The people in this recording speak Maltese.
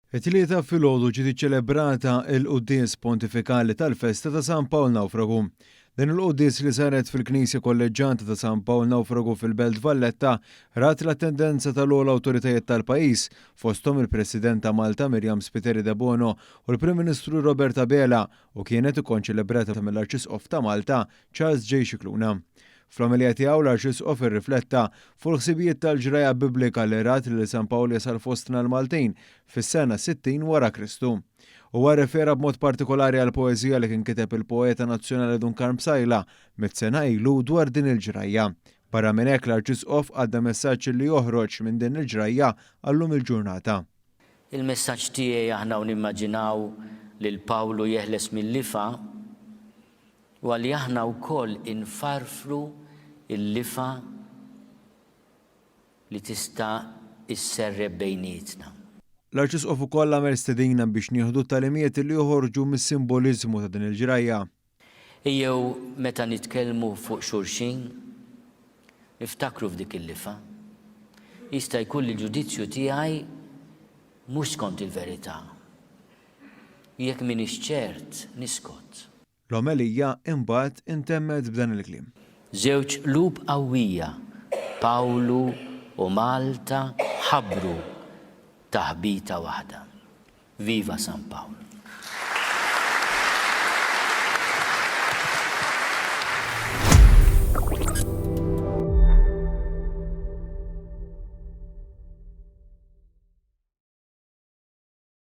It-Tlieta filgħodu ġiet iċċelebrata l-Quddies Pontifikali tal-Festa ta' San Pawl Nawfragu. Din il-quddies li saret fil-Knisja Kolleġġjanta ta' San Pawl Nawfragu fil-Belt Valletta rat l-attendenza tal-ogħla awtoritajiet tal-pajjiż, fosthom il-President ta' Malta Myriam Spiteri Debono u l-Prim Ministru Robert Abela u kienet ikkonċelebrata mill-Arċisqof ta' Malta Charles J. Scicluna. Fl-omelija tiegħu l-Arċisqof irrifletta fuq il-ħsibijiet tal-ġrajja Biblika li rat lil San Pawl jasal fostna l-Maltin fis-sena 60 wara Kristu. Huwa rrefera b'mod partikolari għall-poeżija li kien kiteb il-poeta nazzjonali Dun Karm Psaila mitt sena ilu dwar din il-ġrajja. Barra minn hekk l-Arċisqof għadda messaġġ li joħroġ minn din il-ġrajja għal-lum il-ġurnata. Il-messaġġ tiegħi aħna u nimmaġinaw lil Pawlu jeħles mil-lifgħa Huwa li aħna wkoll infarfru l-lifgħa li tista' sserrep bejnietna. L-Arċisqof ukoll għamel stedina biex nieħdu t-tagħlimiet li joħorġu mis-simboliżmu ta' din il-ġrajja. Ejjew meta nitkellmu fuq xulxin, niftakru f'dik il-lifgħa. Jista' jkun li l-ġudizzju tiegħi mhux skont il-verità. Jekk m'iniex ċert, niskot. L-omelija imbagħad intemmet b'dan il-kliem. Żewġ qlub qawwija, Pawlu u Malta ħabbru taħbita waħda. Viva San Pawl!